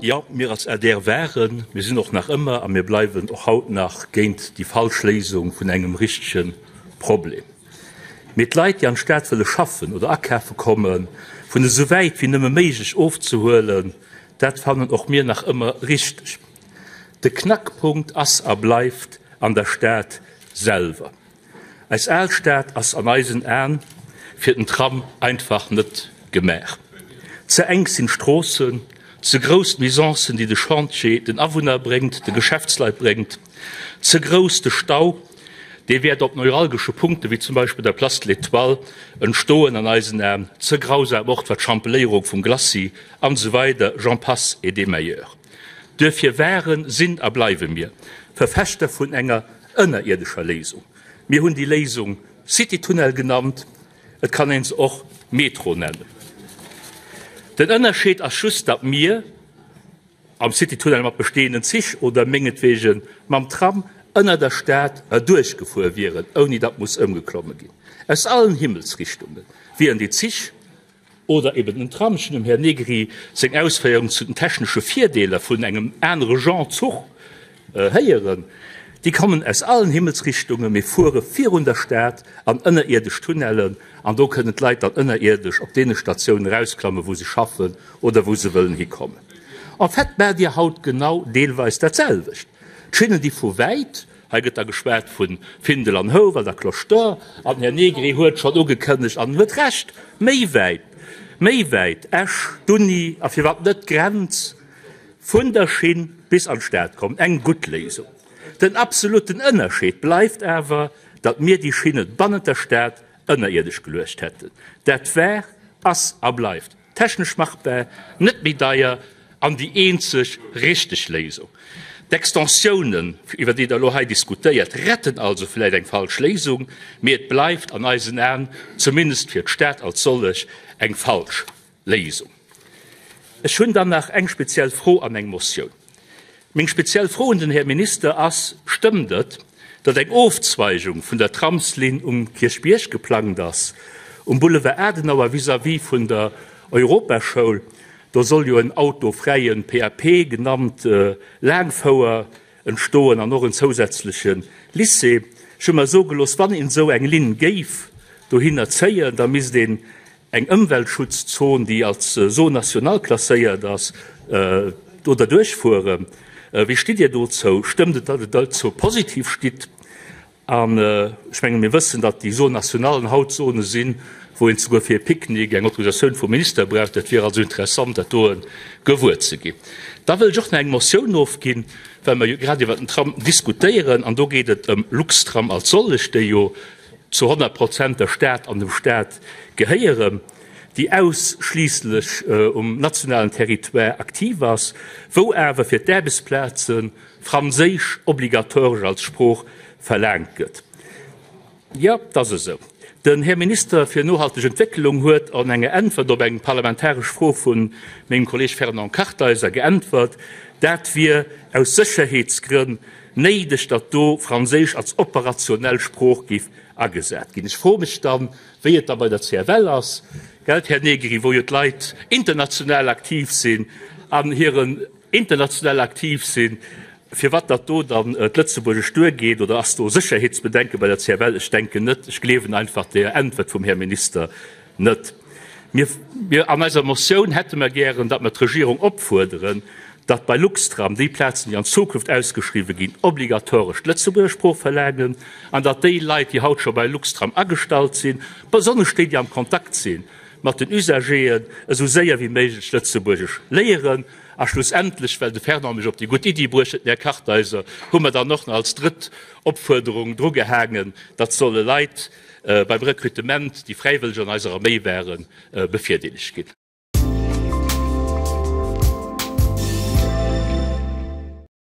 Jo, mir als adr waren, mir sinn och nach ëmmer a mir bleiwen och haut nach géint déi falsch Léisung vun engem richtege Problem. Mee d'Leit, déi an d'Stad wëlle schaffen oder akafe kommen, vun esou wäit wéi nëmme méiglech ofzehuelen, dat fannen och mir nach ëmmer richteg. De Knackpunkt ass a bleift an der Stad selwer. Eis Alstad ass an eisen Aen fir den Tram einfach net gemaach. Ze enk sinn d'Stroossen, ze grouss d'Nuisancen, déi de Chantier den Awunner bréngt, de Geschäftsleit bréngt, ze grouss de Stau, dee wäert op neuralgesche Punkte wéi zum Beispill der Place de l'Étoile entstoen an eisen Aen, ze grausam och d'Vertrampeléierung vum Glacis an esou weider, j'en passe et des meilleurs. Duerfir waren, sinn a bleiwe mir Verfechter vun enger ënnerierdescher Léisung. Mir hunn déi Léisung Citytunnel genannt, et kann een se och Metro nennen. Den Ënnerscheed ass just, datt mir am Citytunnel mat bestehenden Zich oder mengetwegen mam Tram ënner der Stad erduerch gefuer wieren, ouni datt muss ëmgeklomme ginn. Aus allen Himmelsrichtunge wieren déi Zich Oder eben den Tram. Ech hunn dem Här Negri seng Ausféierungen zu den technesche Virdeeler vun engem anere Genre Zuch héieren. Déi kommen aus allen Himmelsrichtungen, mee fuere virun der Stad an ënnerierdesch Tunnellen, an do kënnen d'Leit dann ënnerierdesch op deene Statiounen erausklammen, wou se schaffen oder wou se wëllen hikommen. En fait maacht Dir haut genau deelweis dat selwecht. D'Schinnen, déi vu wäit Hei gëtt da geschwat vu Findel an Houwald a Cloche d'Or, an den Här Negri huet schonn ugekënnegt, an en huet Recht, méi wäit, méi wäit, Esch, d'Uni a firwat net d'Grenz vun der Schinn bis an d'Stad kommen. Eng gutt Léisung. Den absoluten Ënnerscheed bleift awer, datt mir déi Schinne bannent der Stad ënnerierdesch geluecht hätten. Dat war, ass a bleift Technesch machbar, net méi deier an déi eenzeg richteg Léisung. D'Extensiounen, iwwer déi Der elo hei diskutéiert, retten also vläicht eng falsch Léisung, mee et bleift an eisen Aen, zumindest fir d'Stad als sollech, eng falsch Léisung. Ech hunn dann nach eng speziell Fro an eng Motioun. Meng speziell Fro un den Här Minister ass, Stëmmt et, datt eng Ofzweigung vun der Tramslinn um Kierchbierg geplangt ass, um Boulevard Adenauer vis-à-vis vun der Europaschoul? Do soll jo en autofräie PAP, genannt Laangfouer, entstoen an och en zousätzleche Lycée. Ech hu mer soe gelooss, wann een esou eng Linn géif dohinner zéien, da misst een Eng Ëmweltschutzzon, déi als Zone nationale klasséiert ass, do derduerch fueren. Wéi stitt Dir dozou? Stëmmt et, datt et dozou positiv stitt? An ech menge mir wëssen, datt déi Zone nationalen haut Zone sinn, wou een souguer fir e Picknick eng Autorisatioun vum Minister brauch. Dat wier also interessant, dat doe gewuer ze ginn. Da wëll ech och nach eng Motioun ofginn, well mer jo grad iwwert den Tram diskutéieren, an do geet et ëm Luxtram als sollech, déi jo zu 100 Prozent der Stad an dem Staat gehéieren, déi ausschliisslech um nationalen Territoire aktiv ass, wou awer fir d'Aarbechtsplaze Franséisch obligatoresch als Sprooch verlaangt gëtt. Jo, et ass esou. Den Här Minister fir nohalteg Entwécklung huet an enger Äntwert op eng parlamentaresch Fro vu mengem Kolleeg Fernand Kartheiser geäntwert, dat wier aus Sécherheetsgrënn Néideg, datt do Franséisch als operationell Sprooch géif agesat ginn. Ech froe mech dann, wéi et da bei der CFL ass, gelt, Här Negri, wou jo d'Leit international aktiv sinn an hiren international aktiv sinn, firwat datt do dann d'Lëtzebuergescht duergeet. Oder ass do Sécherheetsbedenke bei der CFL? Ech denken net. Ech gleewen einfach der Äntwert vum Här Minister net. Mir, mir an eiser Motioun hätte mer gären, datt mer d'Regierung opfuerderen, datt bei Luxtram déi Plazen, déi an Zukunft ausgeschriwwen ginn, obligatoresch d'Lëtzebuerger Sprooch verlaangen an datt déi Leit, déi haut scho bei Luxtram agestallt sinn, besonnesch déi, déi am Kontakt si mat den Usageren, esou séier wéi méiglech Lëtzebuergesch léieren. A schlussendlech, well de Fernand mech op déi gutt Iddi bruecht huet, den Här Kartheiser, hu mer dann och nach als drëtt Opfuerderung drugehaangen, datt solle Leit, beim Rekrutement, déi fräiwëlleg an eiser Arméi waren, bevirdeelegt ginn.